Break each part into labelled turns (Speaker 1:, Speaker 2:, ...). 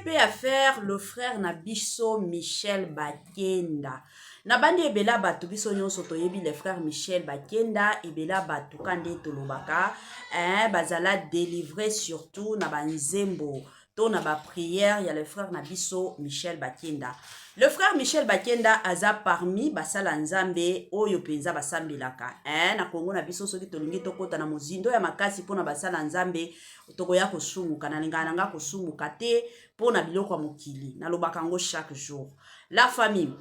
Speaker 1: mpe affaire le frère na biso Michel Bakenda. Na bandi ebela bato, biso nyonso toyebi le frère Michel Bakenda. Ebela bato ka nde tolobaka, eh, bazala délivré surtout na banzembo to na baprière ya le frère na biso Michel Bakenda. Le frère Michel Bakenda aza parmi basala Nzambe oyo mpenza basambelaka, eh, na Kongo na biso. Soki tolingi tokɔta na mozindo ya makasi mpona basala Nzambe, tokoya kosumuka. Nalingaka na nga kosumuka te mpo na biloko ya mokili, nalobaka yango chaque jour, la famille.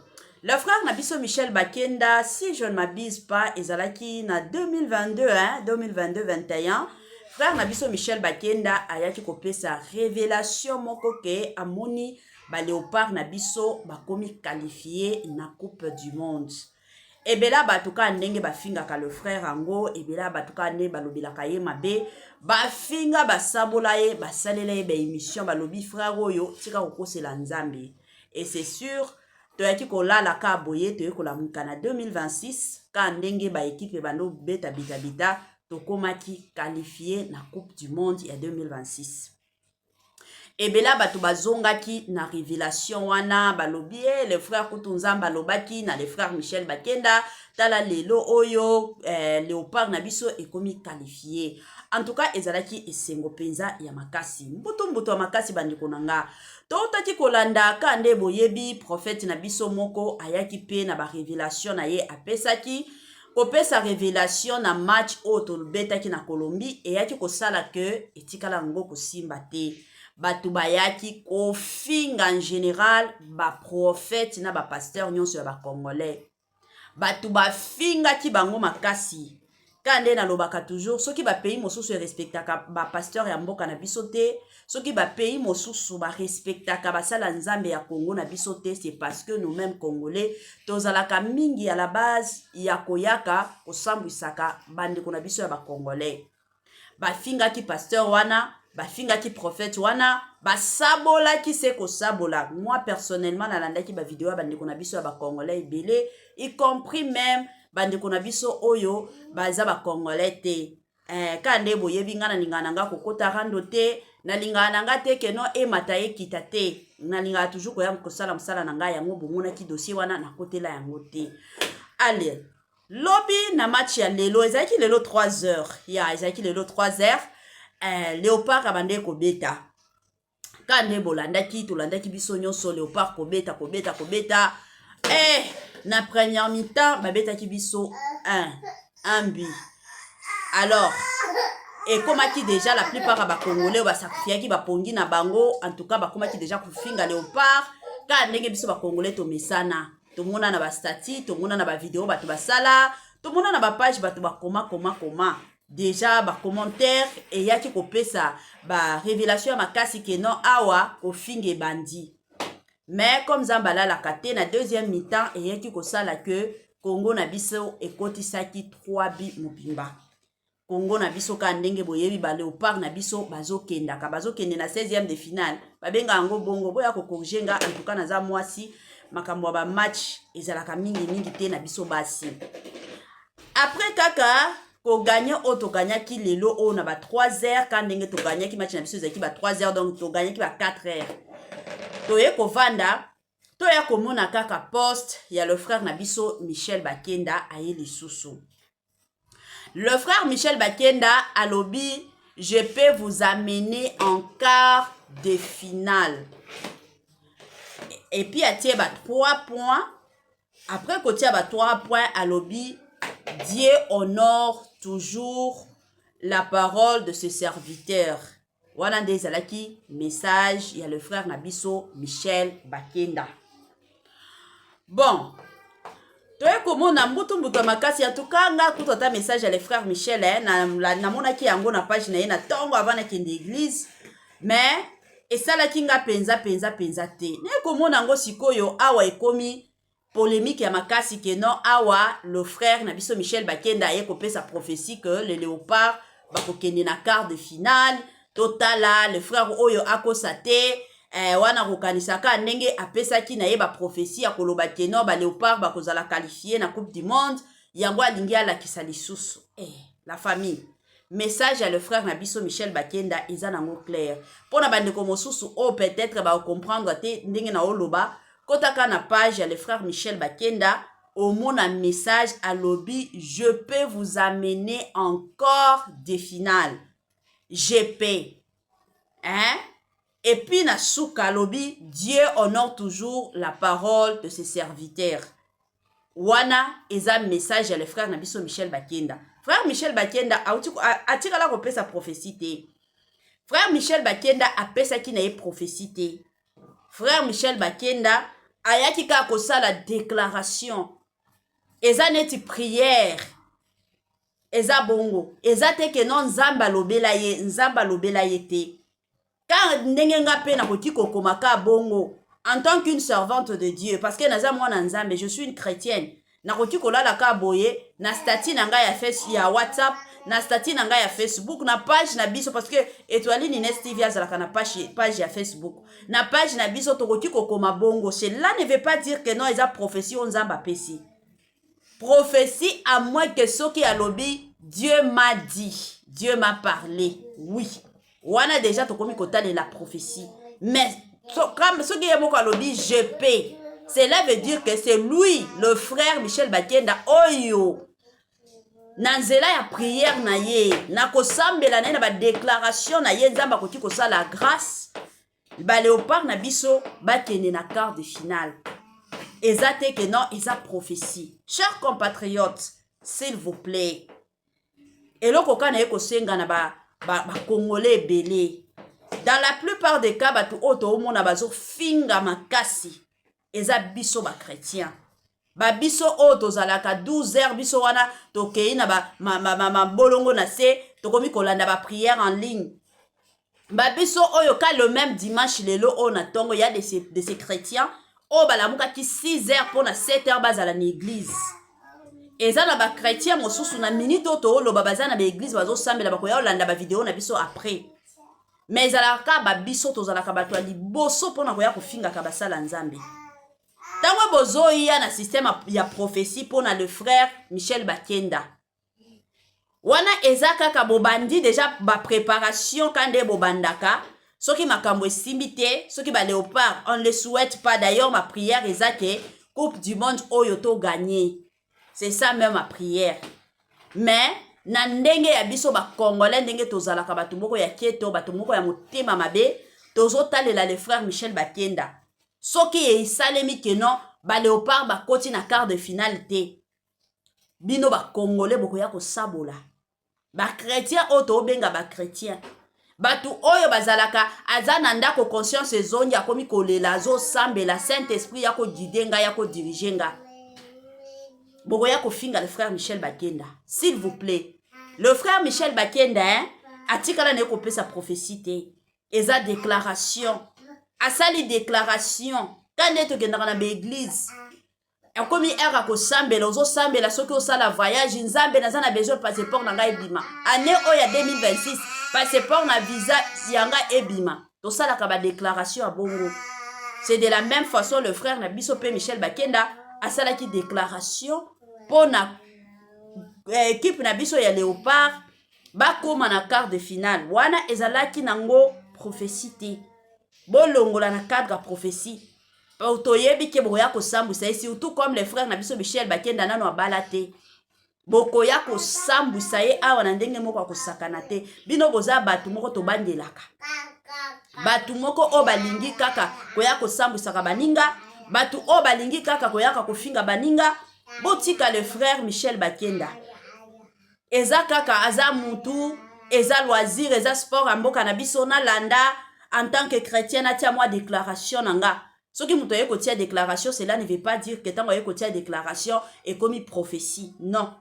Speaker 1: Le frère na biso Michel Bakenda, si je ne m'abuse pas, ezalaki na 2022, hein, 2022 21, frère na biso Michel Bakenda ayaki kopesa révélation moko ke amoni baléopard na biso bakomi qualifié na Coupe du monde. Ebela bato kaka ndenge bafingaka le frère yango, ebela bato kaka nde balobelaka ye mabe, bafinga, basabola ye, basalela ye baémission, balobi: "Frère oyo, tika kokosela Nzambe." Et c'est sûr, toyaki kolala ka boye, toyei kolamuka na 2026 ka ndenge baéquipe ebanda beta bitabita, tokomaki qualifié na Coupe du monde ya 2026. Ebele bato bazongaki na révélation wana, balobi: "E, le frère kutu, Nzambe alobaki na le frère Michel Bakenda. Tala lelo oyo, léopard na biso ekomi qualifié." En tout cas, ezalaki esengo mpenza ya makasi, mbutu mbutu ya makasi. Bandeko na nga, totaki kolanda ka nde boyebi prophète na biso moko ayaki mpe na barévélation na ye. Apesaki kopesa révélation na match oyo tobetaki na Colombie, eyaki kosala ke etikala yango kosimba te. Bato bayaki kofinga en général baprophète na bapasteur nyonso ya bacongolais, bato bafingaki bango makasi. Ka nde nalobaka toujours, soki bapays mosusu erespectaka bapasteur ya mboka na biso te, soki bapays mosusu barespectaka basala Nzambe ya Congo na biso te, c'est parce que nous-mêmes Congolais tozalaka mingi ya la base ya koyaka kosambwisaka bandeko na biso ya bacongolais. Bafingaki pasteur wana, bafingaki prophète wana, basabolaki se kosabola. Moi personnellement, nalandaki bavideo ya bandeko na biso ya bacongolais ebele, y compris même bandeko na biso oyo baza bacongolais te. Ka nde boyebi nga, nalingaka na nga kokota rando te, nalingaka na nga te keno emata ekita te, nalingaka toujours koya kosala mosala na ngai. Yango bomonaki dossier wana, nakotela yango te. Ale lobi na match ya lelo, ezalaki lelo 3 heures ya, ezalaki lelo 3 heures, léopard abandeki kobeta. Ka nde bolandaki, tolandaki biso nyonso, léopard kobeta, kobeta, kobeta. Na première mi-temps babetaki biso 1 1 but. Alors ekomaki déjà, la plupart ya bacongolais oyo basacrifiaki bapongi na bango, en tout cas bakomaki déjà kofinga léopard. Kaka ndenge biso bacongolais tomesana, tomona na bastatuts, tomona na bavideo bato basala, tomona na bapage bato bakoma koma koma déjà bacommentaire, eyaki kopesa barévélation ya makasi ke non, awa kofinga ebandi. Mais comme Nzambe alalaka te, na deuxième mi-temps eyaki kosala ke Congo na biso ekotisaki 3 buts mobimba. Congo na biso, kaka ndenge boyebi, baléopard na biso bazokendaka, bazokende na 16e de finale, babenga yango bongo. Boya kocorriger nga. En tout cas, naza mwasi, makambo ya bamatch ezalaka mingimingi te na biso basi. Après kaka kogagner oyo toganyaki lelo oyo na ba 3 heures, ka ndenge toganyaki match na biso ezalaki ba 3 heures, donc toganyaki ba 4 heures, toye kovanda, toya komona kaka post ya le frère na biso Michel Bakenda. Aye lisusu, le frère Michel Bakenda alobi: "Je peux vous amener en quart de finale." Et puis atie ba 3 points. Après kotia ba 3 points, alobi: "Dieu honore toujours la parole de ses serviteurs." Wana nde ezalaki message ya le frère na biso Michel Bakenda. Bon, toye komona mbutu-mbutu ya makasi. En tout cas, nga kutu, ata message ya le frère Michel, eh, namonaki yango na page na ye na ntongo avant nakende église, mais esalaki nga mpenza mpenza mpenza te. Naye komona yango sikoyo awa, ekomi polémique ya makasi ke non, awa le frère na biso Michel Bakenda aye kopesa prophétie que le léopard bakokende na quart de finale. Totala le frère oyo akosa te. Wana kokanisaka ndenge apesaki na ye baprophétie ya koloba ke non, baléopard bakozala qualifié na Coupe du monde, yango alingi alakisa lisusu. La famille, Message ya le frère na biso Michel Bakenda eza nango clair. Mpo na bandeko mosusu oyo peut-être bakocomprendre te ndenge na oloba, kotaka na page ya le frère Michel Bakenda, omona message alobi: "Je peux vous amener encore des finales, je peux, hein." Et puis na suka alobi: "Dieu honore toujours la parole de ses serviteurs." Wana eza message ya le frère na biso Michel Bakenda. Frère Michel Bakenda atikala kopesa prophétie te. Frère Michel Bakenda apesaki na ye prophétie te. Frère Michel Bakenda ayaki kaka kosala déclaration. Eza neti prière, eza bongo. Eza te ke non, Nzambe alobela ye. Nzambe alobela ye te. Ka ndenge nga mpe nakoki kokoma ka bongo en tant qu'une servante de Dieu, parce que naza mwana Nzambe, je suis une chrétienne, nakoki kolala ka boye na statut na ngai ya, face, ya WhatsApp, na statut na ngai ya Facebook, na page na biso, parce que Etoile Nines TV azalaka na page ya Facebook. Na page na biso tokoki kokoma bongo. Cela ne veut pas dire que non, eza prophétie oyo Nzambe apesi prophétie, à moins que soki alobi: "Dieu m'a dit, Dieu m'a parlé", oui, wana déjà tokomi kotalela prophétie. Mais soki ye moko alobi "je peux", cela veut dire que c'est lui, le frère Michel Bakenda, oyo na nzela ya prière na ye, na kosambela na ye, na badéclaration na ye, Nzambe akoki kosala grâce, baléopard na biso bakende na quart de finale. Eza te ke non, eza prophétie. Chers compatriotes, s'il vous plaît, eloko kaka na ye kosenga na bacongolais ba ebele, dans la plupart des cas, bato oyo toomona bazofinga makasi eza biso bachrétien. Babiso oyo tozalaka 12 heures, biso wana tokei na mabolongo na se, tokomi kolanda baprière en ligne. Babiso oyo ka le même dimanche, lelo oyo na ntongo, ya de ces chrétiens oyo balamukaki 6 heures mpo na 7 heures bazala na église. Eza na bachrétien mosusu, na minute oyo tooloba, baza na baéglise, bazosambela, bakoya kolanda bavideo na biso après. Mais ezalaka babiso tozalaka bato ya liboso mpona koya kofingaka basala Nzambe. Ntango bozoya na système ya prophétie mpona le frère Michel Bakenda, wana eza kaka bobandi déjà bapréparation. Ka nde bobandaka, soki makambo esimbi te, soki baléopard, on ne le souhaite pas d'ailleurs, ma prière eza ke Coupe du monde oyo togagner, c'est ça même ma prière. Mais na ndenge ya biso bacongolais, ndenge tozalaka bato moko ya keto, bato moko ya motema mabe, tozotalela le frère Michel Bakenda. Soki esalemi ke non, baléopard bakoti na quart de finale te, bino bacongolais bokoya kosabola bachrétien oyo tobenga bachrétien, bato oyo bazalaka, aza na ndako, conscience ezongi, akomi kolela, azosambela: "Saint Esprit ya koguider ngai, ya kodiriger nga." Bokoya kofinga le frère Michel Bakenda. S'il vous plaît, le frère Michel Bakenda, hein, atikala na ye kopesa prophétie te. Eza déclaration, asali déclaration. Ka nde tokendaka na baéglise, ekomi heure ya kosambela, ozosambela. Soki osala voyage: "Nzambe, naza na besoin passeport na ngai ebima année oyo ya 2026, passeport na visa ya ngai ebima." Tosalaka badéclaration ya bongo. C'est de la même façon le frère na biso mpe Michel Bakenda asalaki déclaration mpo na équipe na biso ya léopard bakóma na quart de finale. Wana ezalaki nango prophétie te. Bolongola na cadre ya prophétie. Toyebi ke bokoya kosambwisa ye, surtout comme le frère na biso Michel Bakenda nano abala te. Bokoya kosambwisa ye awa na ndenge moko akosakana te. Bino boza bato moko tobandelaka, bato moko oyo balingi kaka koya kosambwisaka baninga, bato oyo balingi kaka koyaka kofinga baninga. Botika le frère Michel Bakenda. Eza kaka aza mutu, eza loisir, eza sport ya mboka na biso. Nalanda en tant que chrétien, natia mwa déclaration na nga. Soki moto aye kotia déclaration, cela ne veut pas dire que ntango aye kotia déclaration ekomi prophétie. Non,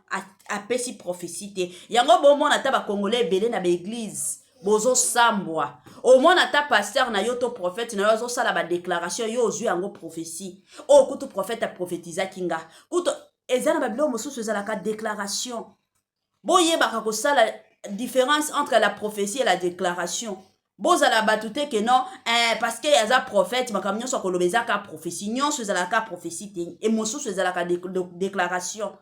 Speaker 1: apesi prophétie te. Yango bomona ata bacongolais ebele na baéglise bozosambwa, omona ata pasteur na yo to prophète na yo azosala badéclaration, yo ozwi yango prophétie. Oyo kutu prophète aprophétisaki nga kutu. Eza na babiloko mosusu ezalaka déclaration. Boyebaka kosala différence entre la prophétie et la déclaration. Bozala bato te ke non, parce que aza prophète, makambo nyonso akoloba eza ka prophétie. Nyonso ezalaka prophétie te, e mosusu ezalaka déclaration.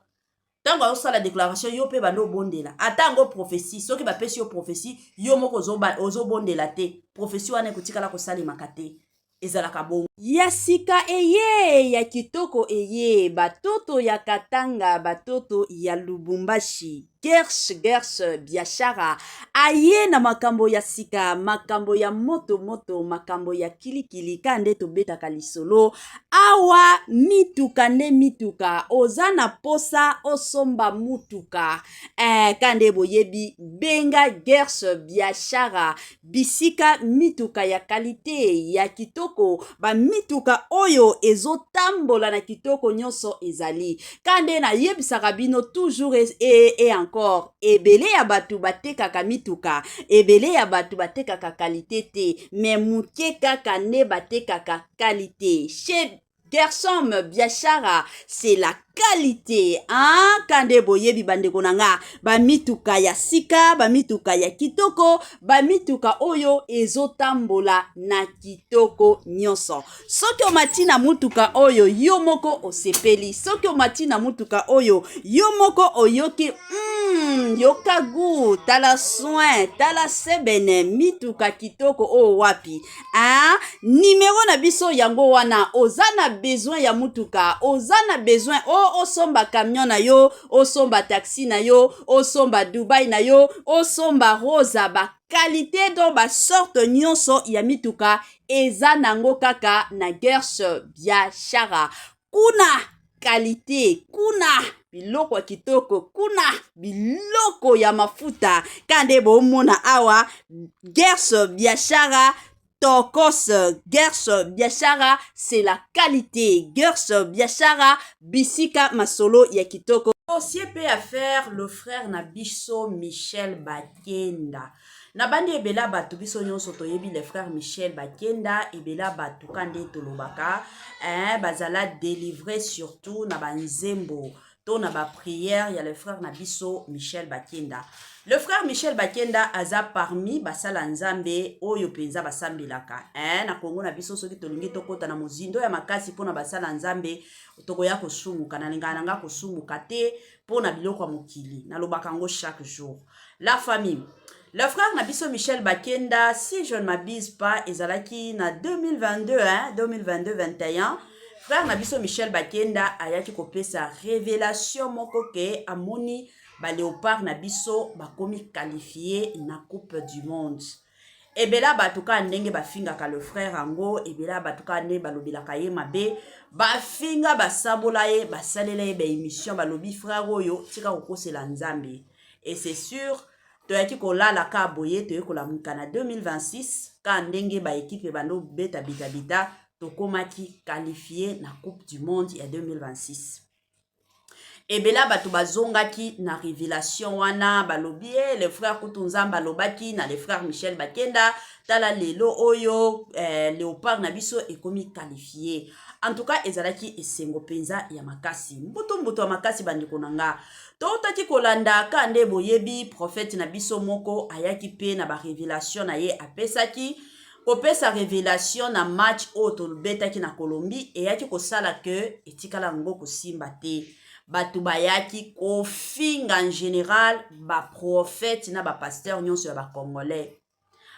Speaker 1: Ntango azosala déclaration, yo mpe banda obondela. Ata yango prophétie, soki bapesi yo prophétie, yo moko ozobondela te, prophétie wana ekotikala kosalemaka te. Ezalaka bongo. Ya sika eye, ya kitoko eye, batoto ya Katanga, batoto ya Lubumbashi, Gers Gers Biashara aye na makambo ya sika, makambo ya moto moto, makambo ya kilikili. Ka nde tobetaka lisolo awa, mituka nde mituka. Oza na posa osomba mutuka, ka nde boyebi, benga Gers Biashara, bisika mituka ya qualité, ya kitoko, bamituka oyo ezotambola na kitoko nyonso ezali. Ka nde nayebisaka bino toujours et encore, ebele ya bato batekaka mituka, ebele ya bato batekaka qualité te, mais moke kaka nde batekaka qualité. Chez Gersom Biashara, c'est la qualité, hein? Kande boyebi, bandeko na nga, bamituka ya sika, bamituka ya kitoko, bamituka oyo ezotambola na kitoko nyonso. Soki omati na mutuka oyo, yo moko osepeli. Soki omati na mutuka oyo, yo moko oyoki yoka gu, tala soin, tala sebene, mituka kitoko oyo wapi, hein? Nimero na biso yango wana. Oza na besoin ya mutuka, oza na besoin o osomba camion na yo, osomba taxi na yo, osomba Dubai na yo, osomba Rosa, baqualité, donc basorte nyonso ya mituka eza nango kaka na Gers Biashara. Kuna qualité, kuna biloko ya kitoko, kuna biloko ya mafuta. Ka nde bomona awa, Gers Biashara tokos. Gers Biashara, c'est la qualité. Gers Biashara, bisika masolo ya kitoko. Dossier mpe affaire le frère na biso Michel Bakenda. Na bandi ebele ya bato, biso nyonso toyebi le frère Michel Bakenda. Ebele ya bato, ka nde tolobaka, bazala délivré surtout na banzembo to na baprière ya le frère na biso Michel Bakenda. Le frère Michel Bakenda aza parmi basala Nzambe oyo mpenza basambelaka, na Kongo na biso. Soki tolingi tokɔta na mozindo ya makasi mpona basala Nzambe, tokoya kosumuka. Nalingaka na nga kosumuka te mpo na biloko ya mokili, nalobaka yango chaque jour. La famille, le frère na biso Michel Bakenda, si je ne m'abuse pas, ezalaki na 2022, hein, 2022 21, frère na biso Michel Bakenda ayaki kopesa révélation moko ke amoni baléopard na biso bakomi qualifié na Coupe du monde. Ebele ya bato, kaka ndenge bafingaka le frère yango, ebele ya bato, kaka ndenge balobelaka ye mabe, bafinga, basabola ye, basalela ye baémission, balobi: "Frère oyo, tika kokosela Nzambe." Et c'est sûr, toyaki kolala ka boye, toyei kolamuka na 2026, ka ndenge baéquipe ebanda obeta bitabita, tokomaki qualifié na Coupe du monde ya 2026. Ebele ya bato bazongaki na révélation wana, balobi: "E, le frère kutu, Nzambe alobaki na le frère Michel Bakenda, tala lelo oyo, léopard na biso ekomi qualifié." En tout cas, ezalaki esengo mpenza ya makasi, mbutu mbutu ya makasi. Bandeko na nga, totaki kolanda ka nde boyebi, prophète na biso moko ayaki mpe na barévélation na ye, apesaki kopesa révélation na match oyo tobetaki na Colombie. Eyaki kosala ke etikala yango kosimba te. Bato bayaki kofinga en général baprophète na bapasteur nyonso ya bacongolais,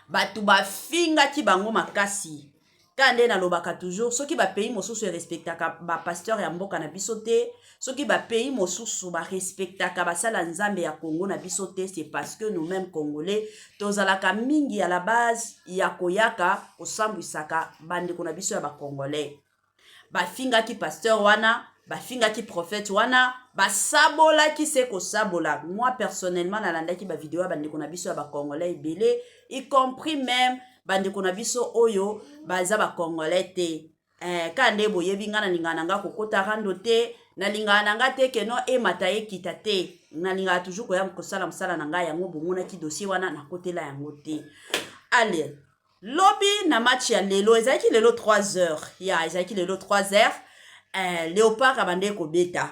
Speaker 1: bato bafingaki bango makasi. Ka nde nalobaka toujours, soki bapays mosusu erespectaka bapasteur ya mboka na biso te, soki bapays mosusu barespectaka basala Nzambe ya Congo na biso te, c'est parce que nous-mêmes Congolais tozalaka mingi ya la base ya koyaka kosambwisaka bandeko na biso ya bacongolais. Bafingaki pasteur wana, bafingaki prophète wana, basabolaki se kosabola. Moi personnellement, nalandaki bavideo ya bandeko na biso ya bacongolais ebele, y compris même bandeko na biso oyo baza bacongolais te. Ka nde boyebi nga, nalingaka na nga kokota rando te, nalingaka na nga te keno emata ekita te, nalingaka toujours koya kosala mosala na ngai. Yango bomonaki dossier wana, nakotela yango te. Ale, lobi na match ya lelo, ezalaki lelo 3 heures ya, ezalaki lelo 3 heures, léopard abandeki kobeta.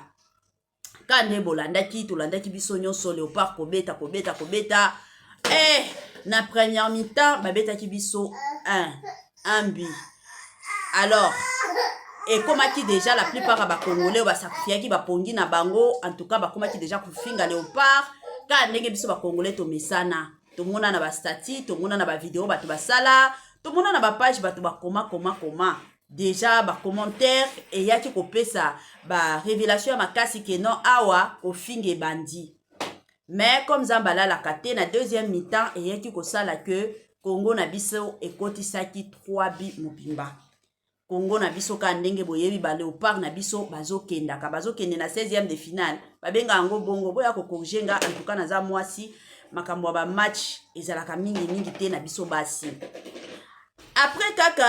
Speaker 1: Ka nde bolandaki, tolandaki biso nyonso, léopard kobeta, kobeta, kobeta. Na première mi-temps babetaki biso 1 but. Alors Ekomaki déjà la plupart ya Bacongolais oyo basacrifiaki bapongi na bango, en tout cas bakomaki déjà kofinga Léopard, kaka ndenge biso Bacongolais tomesana. Tomona na bastatuts, tomona na bavideo bato basala, tomona na bapage bato bakoma koma koma déjà bacommentaire. Eyaki kopesa barévélation ya makasi ke non, awa kofinga ebandi. Mais comme Nzambe alalaka te, na deuxième mi-temps eyaki kosala ke Congo na biso ekotisaki 3 buts mobimba. Congo na biso, kaka ndenge boyebi, Baléopard na biso bazokendaka, bazokende na 16e de finale, babenga yango bongo. Boya kocorriger nga. En tout cas, naza mwasi, makambo ya bamatch ezalaka mingimingi te na biso basi. Après kaka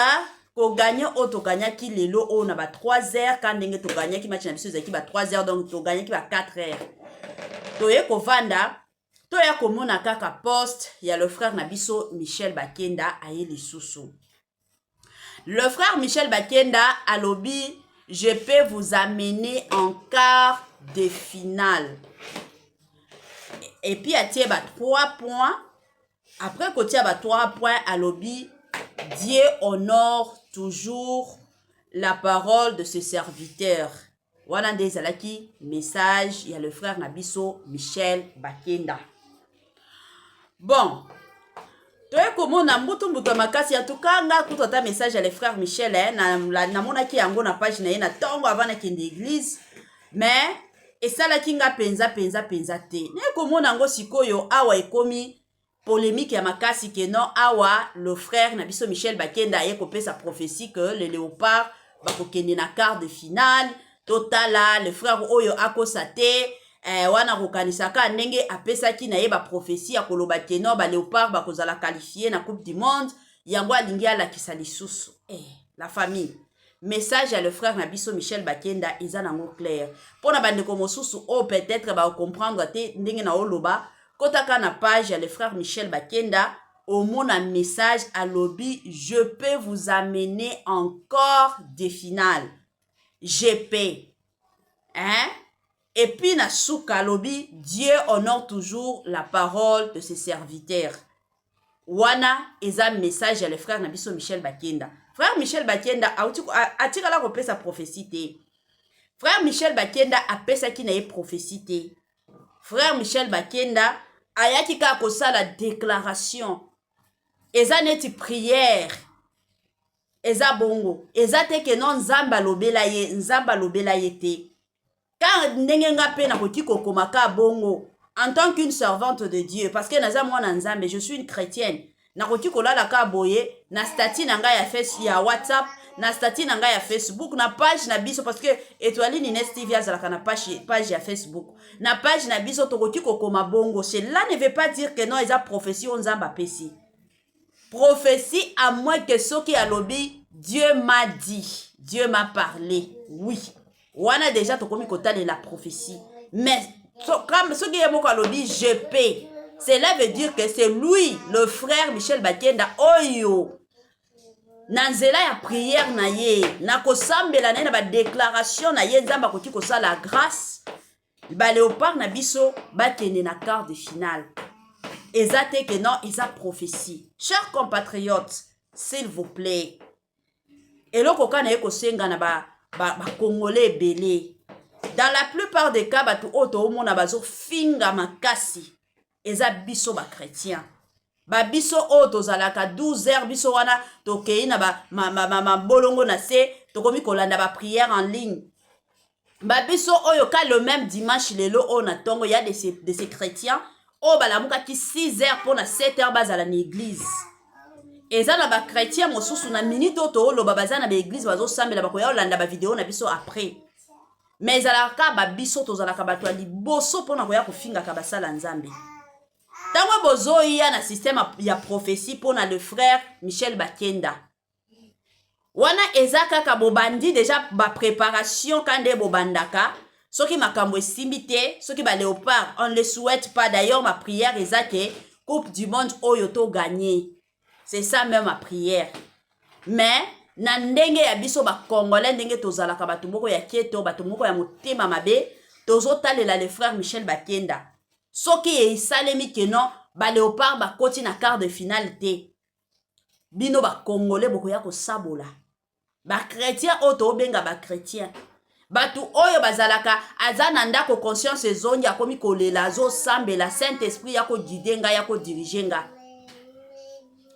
Speaker 1: kogagner oyo toganyaki lelo oyo na ba 3 heures, ka ndenge toganyaki match na biso ezalaki ba 3 heures, donc toganyaki ba 4 heures, toye kovanda, toya komona kaka post ya le frère na biso Michel Bakenda. Aye lisusu, le frère Michel Bakenda alobi: "Je peux vous amener en quart de finale." Et puis atie ba 3 points. Après kotia ba 3 points, alobi: "Dieu honore toujours la parole de ses serviteurs." Wana nde ezalaki message ya le frère na biso Michel Bakenda. Bon, toye komona mbutu-mbutu ya makasi. Atuka nga kutu, ata message ya le frère Michel, eh, namonaki yango na page na ye na ntongo avant nakende église, mais esalaki nga mpenza mpenza mpenza te. Naye komona yango sikoyo awa ekomi polémique ya makasi ke non, awa le frère na biso Michel Bakenda aye kopesa prophétie que le Léopard bakokende na quart de finale. Totala le frère oyo akosa te. Wana kokanisaka ndenge apesaki na ye baprophétie ya koloba ke non, Baléopard bakozala qualifié na Coupe du monde, yango alingi alakisa lisusu. La famille, message ya le frère na biso Michel Bakenda eza nango clair. Mpo na bandeko mosusu oyo peut-être bakocomprendre te ndenge na oloba, kotaka na page ya le frère Michel Bakenda, omona message. Alobi: "Je peux vous amener encore des finales gp, hein?" Et puis na suka alobi: "Dieu honore toujours la parole de ses serviteurs." Wana eza message ya le frère na biso Michel Bakenda. Frère Michel Bakenda atikala kopesa prophétie te. Frère Michel Bakenda apesaki na ye prophétie te. Frère Michel Bakenda ayaki kaka kosala déclaration. Eza neti prière, eza bongo. Eza te ke non, Nzambe alobela ye. Nzambe alobela ye te. Ka ndenge nga mpe nakoki kokoma ka bongo en tant qu'une servante de Dieu, parce que naza mwana Nzambe, je suis une chrétienne, nakoki kolala ka boye na statut na ngai ya face ya WhatsApp, na statut na ngai ya Facebook, na page na biso, parce que Etoiline Ines TV azalaka na page ya Facebook. Na page na biso tokoki kokoma bongo. Cela ne veut pas dire que non, eza prophétie oyo Nzambe apesi prophétie, à moins que soki alobi: "Dieu m'a dit, Dieu m'a parlé", oui, wana déjà tokomi kotalela prophétie. Mais soki ye moko alobi "je peux", cela veut dire que c'est lui, le frère Michel Bakenda oyo, na nzela ya prière na ye, na kosambela na ye, na badéclaration na ye, Nzambe akoki kosala grâce, Baléopard na biso bakende na quart de finale. Eza te ke non, eza prophétie. Chers compatriotes, s'il vous plaît, eloko kaka na ye kosenga na Bacongolais ba ebele, dans la plupart des cas, bato oyo toomona bazofinga makasi eza biso bachrétien. Babiso oyo tozalaka 12 heures, biso wana tokei na mabolongo na se, tokomi kolanda baprière en ligne. Babiso oyo ka le même dimanche, lelo oyo na ntongo, ya de ces chrétiens oyo balamukaki 6 heures mpo na 7 heures bazala na église. Eza na bachrétien mosusu, na minute oyo tooloba, baza na baéglise, bazosambela, bakoya kolanda bavideo na biso après. Mais ezalaka babiso tozalaka bato ya liboso mpona koya kofingaka basala Nzambe. Ntango bozoya na système ya prophétie mpona le frère Michel Bakenda, wana eza kaka bobandi déjà bapréparation. Ka nde bobandaka, soki makambo esimbi te, soki Baléopard, on ne le souhaite pas d'ailleurs, ma prière eza ke Coupe du monde oyo togagner, c'est ça même ma prière. Mais na ndenge ya biso Bacongolais, ndenge tozalaka bato moko ya keto, bato moko ya motema mabe, tozotalela le frère Michel Bakenda. Soki esalemi ke non, Baléopard bakoti na quart de finale te, bino Bacongolais bokoya kosabola. Bachrétien oyo tobenga bachrétien, bato oyo bazalaka, aza na ndako, conscience ezongi, akomi kolela, azosambela: "Saint Esprit ya koguider ngai, ya kodiriger nga."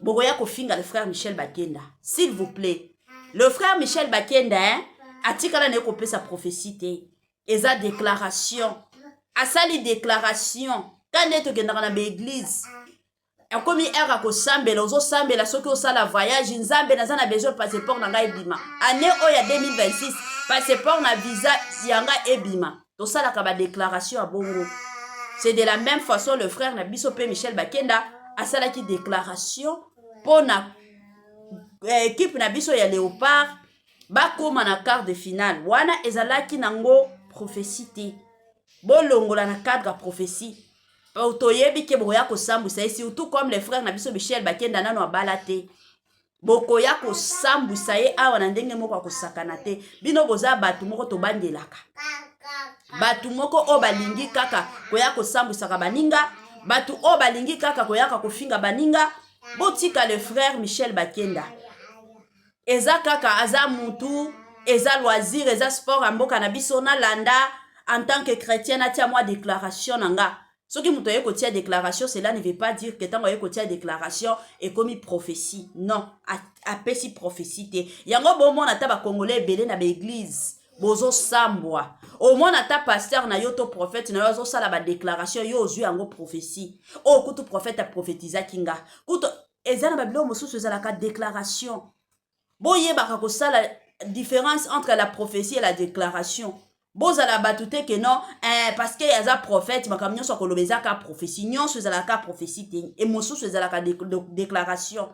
Speaker 1: Bokoya kofinga le frère Michel Bakenda. S'il vous plaît, le frère Michel Bakenda, hein, atikala na ye kopesa prophétie te. Eza déclaration, asali déclaration. Ka nde tokendaka na baéglise, akomi heure akosambela, ozosambela. Soki osala voyage: "Nzambe, naza na besoin passeport na ngai ebima année oyo ya 2026, passeport na visa ya ngai ebima." Tosalaka badéclaration ya bongo. C'est de la même façon le frère na biso mpe Michel Bakenda asalaki déclaration mpo na équipe na biso ya Léopard bakóma na quart de finale. Wana ezalaki nango prophétie te. Bolongola na cadre ya prophétie. Toyebi ke bokoya kosambwisa ye, surtout comme le frère na biso Michel Bakenda nano abala te. Bokoya kosambwisa ye awa na ndenge moko akosakana te. Bino boza bato moko tobandelaka, bato moko oyo balingi kaka koya kosambwisaka baninga, bato oyo balingi kaka koyaka kofinga baninga. Botika le frère Michel Bakenda. Eza kaka aza mutu, eza loisir, eza sport ya mboka na biso. Nalanda en tant que chrétien, natia mwa déclaration na nga. Soki moto aye kotia déclaration, cela ne veut pas dire que ntango aye kotia déclaration ekomi prophétie. Non, apesi prophétie te. Yango bomona ata bakongolais ebele na baéglise bozosambwa, omona ata pasteur na yo to prophète na yo azosala badéclaration, yo ozwi yango prophétie. Oyo kutu prophète aprophétisaki nga kutu. Eza na babiloko mosusu ezalaka déclaration. Boyebaka kosala différence entre la prophétie et la déclaration. Bozala bato te ke non, parce que aza prophète, makambo nyonso akoloba eza ka prophétie. Nyonso ezalaka prophétie te, e mosusu ezalaka déclaration.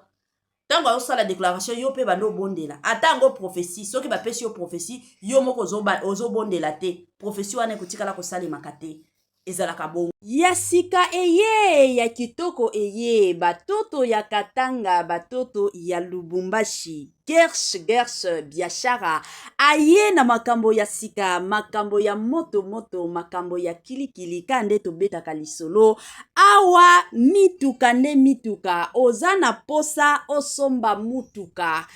Speaker 1: Ntango azosala déclaration, yo mpe banda obondela. Ata yango prophétie, soki bapesi yo prophétie, yo moko ozobondela te, prophétie wana ekotikala kosalemaka te. Ezalaka bongo. Ya sika eye, ya kitoko eye, batoto ya Katanga, batoto ya Lubumbashi, Gers Gers Biashara aye na makambo ya sika, makambo ya moto moto, makambo ya kilikili. Ka nde tobetaka lisolo awa, mituka nde mituka. Oza na posa osomba mutuka,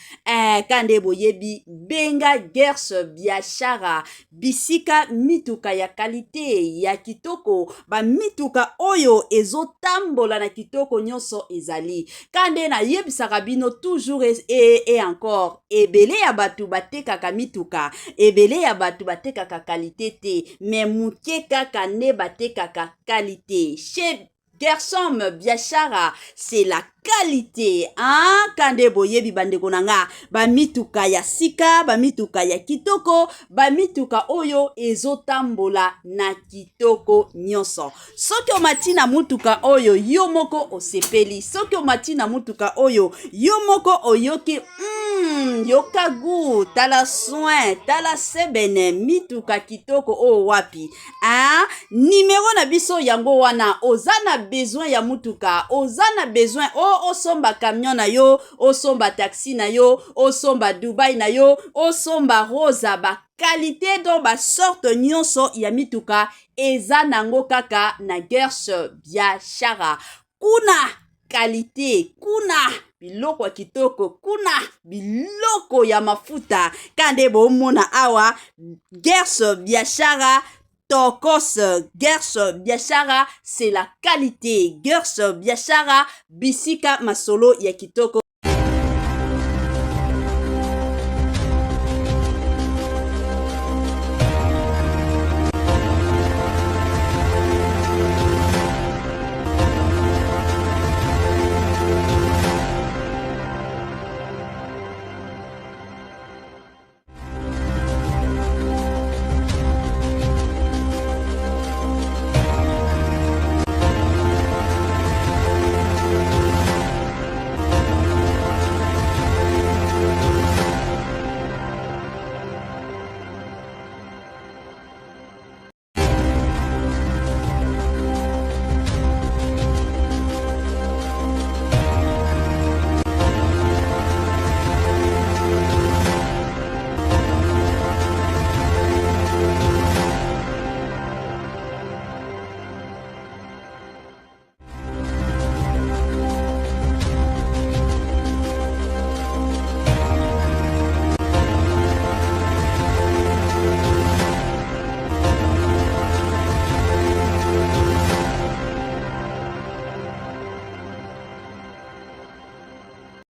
Speaker 1: ka nde boyebi, benga Gers Biashara, bisika mituka ya qualité, ya kitoko, bamituka oyo ezotambola na kitoko nyonso ezali. Ka nde nayebisaka bino toujours et encore, ebele ya bato batekaka mituka, ebele ya bato batekaka qualité te, mais moke kaka nde batekaka qualité. Chez Gersom Biashara, c'est la qualité, hein? Ka nde boyebi, bandeko na nga, bamituka ya sika, bamituka ya kitoko, bamituka oyo ezotambola na kitoko nyonso. Soki omati na mutuka oyo, yo moko osepeli. Soki omati na mutuka oyo, yo moko oyoki yoka gu, tala soin, tala sebene, mituka kitoko oyo wapi, hein? Nimero na biso yango wana. Oza na besoin ya mutuka, oza na besoin o osomba camion na yo, osomba taxi na yo, osomba Dubai na yo, osomba Rosa, baqualité, donc basorte nyonso ya mituka eza nango kaka na Gers Biashara. Kuna qualité, kuna biloko ya kitoko, kuna biloko ya mafuta. Ka nde bomona awa, Gers Biashara tokos. Gers Biashara, c'est la qualité. Gers Biashara, bisika masolo ya kitoko.